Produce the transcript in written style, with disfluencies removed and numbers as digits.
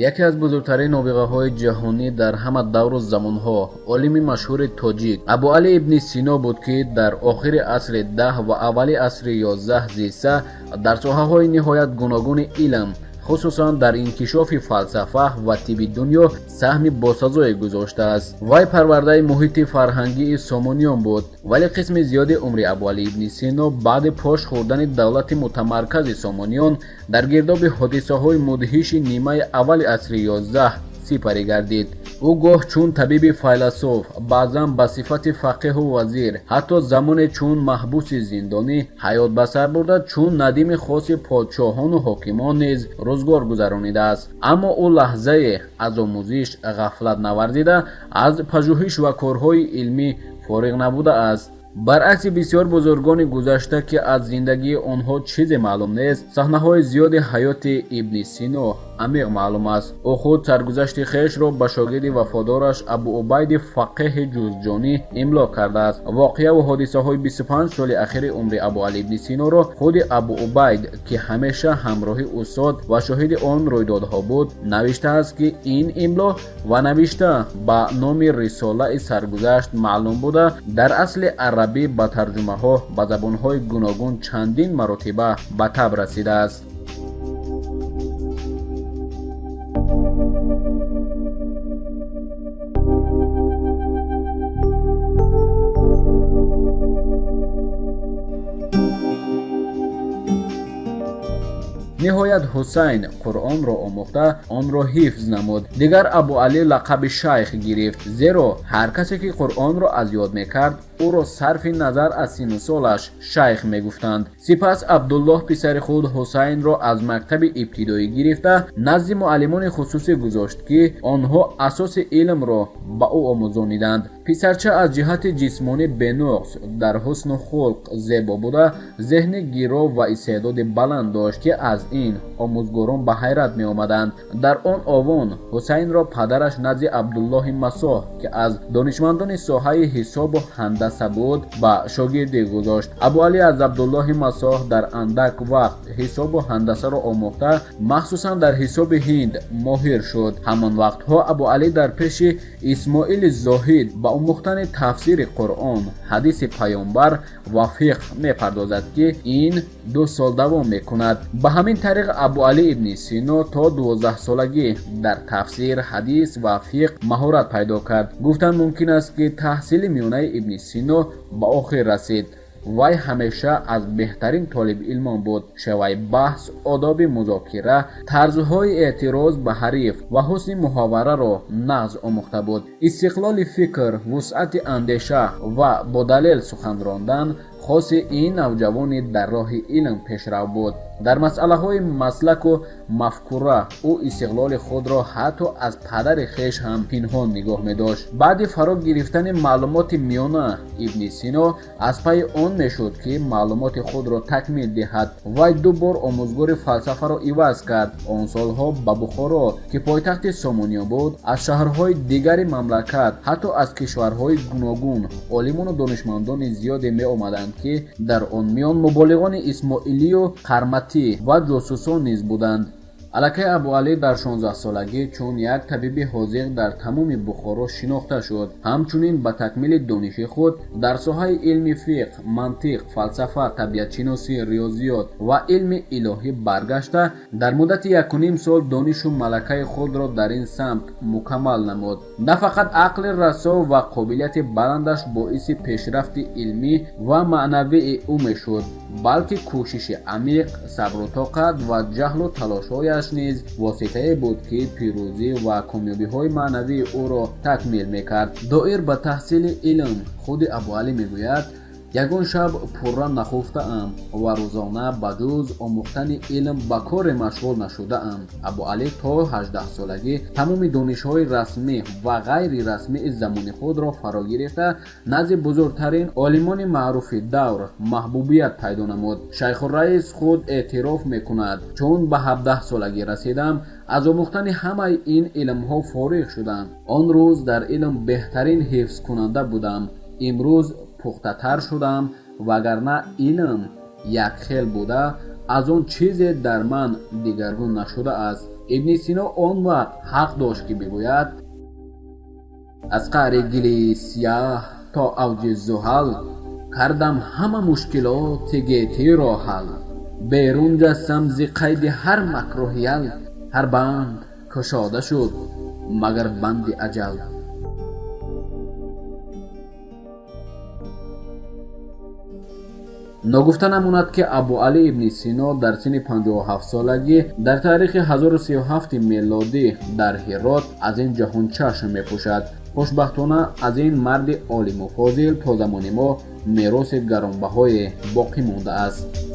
Яке аз бузургтарин нобиғаҳои ҷаҳонӣ дар ҳама давру замонҳо олими машҳури тоҷик Абуалӣ ибни Сино буд, ки дар охири асри 10 ва аввали асри 11 зиста дар соҳаҳои ниҳоят гуногуни илм, хусусан дар инкишофи фалсафа ва тибби дунё саҳми босазое гузоштааст. Вай парвардаи муҳити фарҳангии Сомониён буд, вале қисми зиёди умри Абуалӣ ибни Сино баъди пош хӯрдани давлати мутамаркази Сомониён дар гирдоби ҳодисаҳои мудҳиши нимаи аввали асри 11 сипарӣ гардид. Ӯ гоҳ чун табиби файласуф, баъзан ба сифати фақеҳу вазир, ҳатто замоне чун маҳбуси зиндонӣ ҳаёт ба сар бурда, чун надими хоси подшоҳону ҳокимон низ рӯзгор гузаронидааст. Аммо ӯ лаҳзае аз омӯзиш ғафлат наварзида, аз пажӯҳиш ва корҳои илмӣ фориғ набудааст. Баръакси бисёр бузургони гузашта, ки аз зиндагии онҳо чизе маълум нест, саҳнаҳои зиёди ҳаёти Ибни Сино амиқ маълум аст. Ӯ худ саргузашти хешро ба шогирди вафодораш Абуубайди фақеҳи ҷузҷонӣ имло кардааст. Воқеаву ҳодисаҳои 25 соли ахири умри Абуалӣ ибни Синоро худи Абуубайд, ки ҳамеша ҳамроҳи устод ва шоҳиди он рӯйдодҳо буд, навиштааст, ки ин имло ва навишта ба номи рисолаи саргузашт маълум буда, дар асли арабӣ ба тарҷумаҳо ба забонҳои гуногун чандин маротиба ба таб расидааст. Ниҳоят Ҳусайн Қуръонро омӯхта, онро ҳифз намуд. Дигар Абуалӣ лақаби шайх гирифт, зеро ҳар касе ки Қуръонро аз ёд мекард, ӯро сарфи назар аз синну солаш шайх мегуфтанд. Сипас Абдуллоҳ писари худ Ҳусайнро аз мактаби ибтидоӣ гирифта назди муаллимони хусусӣ гузошт, ки онҳо асоси илмро ба ӯ омӯзониданд. Писарча аз ҷиҳати ҷисмонӣ бенуқс, дар ҳусну хулқ зебо буда, зеҳни гиро ва истеъдоди баланд дошт, ки аз ин омӯзгорон ба ҳайрат меомаданд. Дар он овон Ҳусайнро падараш назди Абдуллоҳи Масоҳ, ки аз донишмандони соҳаи ҳисобу ҳандаса буд, ба шогирдӣ гузошт. Абуалӣ аз Абдуллоҳи Масоҳ дар андак вақт ҳисобу ҳандасаро омӯхта, махсусан дар ҳисоби ҳинд моҳир шуд. Ҳамон вақтҳо Абуалӣ дар пеши Исмоили Зоҳид ба омӯхтани тафсири Қуръон, ҳадиси паёмбар ва фиқҳ мепардозад, ки ин 2 сол давом мекунад. Ба ҳамин тариқ Абуалӣ ибни Сино то 12-солагӣ дар тафсир, ҳадис ва фиқҳ маҳорат пайдо кард. Гуфтан мумкин аст, ки таҳсили миёнаи ибни Сино ба охир расид. Вай ҳамеша аз беҳтарин толибилмон буд. Шеваи баҳс, одоби музокира, тарзҳои эътироз ба ҳариф ва ҳусни муҳовараро нағз омӯхта буд. Истиқлоли фикр, вусъати андеша ва бо далел сухан рондан хоси ин навҷавони дар роҳи илм пешрав буд. Дар масъалаҳои маслаку мафкура ӯ истиқлоли худро ҳатто аз падари хеш ҳам пинҳон нигоҳ медошт. Баъди фаро гирифтани маълумоти миёна Ибни Сино аз пайи он мешуд, ки маълумоти худро такмил диҳад. Вай 2 бор омӯзгори фалсафаро иваз кард. Он солҳо ба Бухоро, ки пойтахти Сомониён буд, аз шаҳрҳои дигари мамлакат, ҳатто аз кишварҳои гуногун олимону донишмандони зиёде меомаданд, ки дар он миён муболиғони исмоилию қарматӣ ва ҷосусон низ буданд. Аллакай Абуалӣ дар 16-солагӣ чун як табиби ҳозиқ дар тамоми Бухоро шинохта шуд. Ҳамчунин ба такмили дониши худ дар соҳаи илми фиқҳ, мантиқ, фалсафа, табиатшиносӣ, риёзиёт ва илми илоҳӣ баргашта, дар муддати 1,5 сол донишу малакаи худро дар ин самт мукаммал намуд. На фақат ақли расо ва қобилияти баландаш боиси пешрафти илмӣ ва маънавии ӯ мешуд, балки кӯшиши амиқ, сабру тоқат ва ҷаҳлу талошҳояш низ воситае буд, ки пирӯзӣ ва комёбиҳои маънавии ӯро такмил мекард. Доир ба таҳсили илм худи Абуалӣ мегӯяд: ягон шаб пурра нахуфтаам ва рӯзона ба ҷуз омӯхтани илм ба коре машғул нашудаам. Абуалӣ то 18-солагӣ тамоми донишҳои расмӣ ва ғайрирасмии замони худро фаро гирифта, назди бузургтарин олимони маъруфи давр маҳбубият пайдо намуд. Шайхурраис худ эътироф мекунад: чун ба 17-солагӣ расидам, аз омӯхтани ҳамаи ин илмҳо фориғ шудам. Он рӯз дар илм беҳтарин ҳифзкунанда будам. Имрӯз пухтатар шудам, вагарна илм якхел буда, аз он чизе дар ман дигаргун нашудааст. Ибни Сино он вақт ҳақ дошт, ки бигӯяд: аз қаъри гили сияҳ то авҷи зуҳал, кардам ҳама мушкилоти гетиро ҳал. Берун ҷастам зи қайди ҳар макрӯҳиял, ҳар банд кушода шуд магар банди аҷал. Ногуфта намонад, ки Абуалӣ ибни Сино дар синни 57 солагӣ дар таърихи 1037 мелодӣ дар Ҳирот аз ин ҷаҳон чашм мепӯшад. Хушбахтона, аз ин марди олиму фозил то замони мо мероси гаронбаҳое боқӣ мондааст.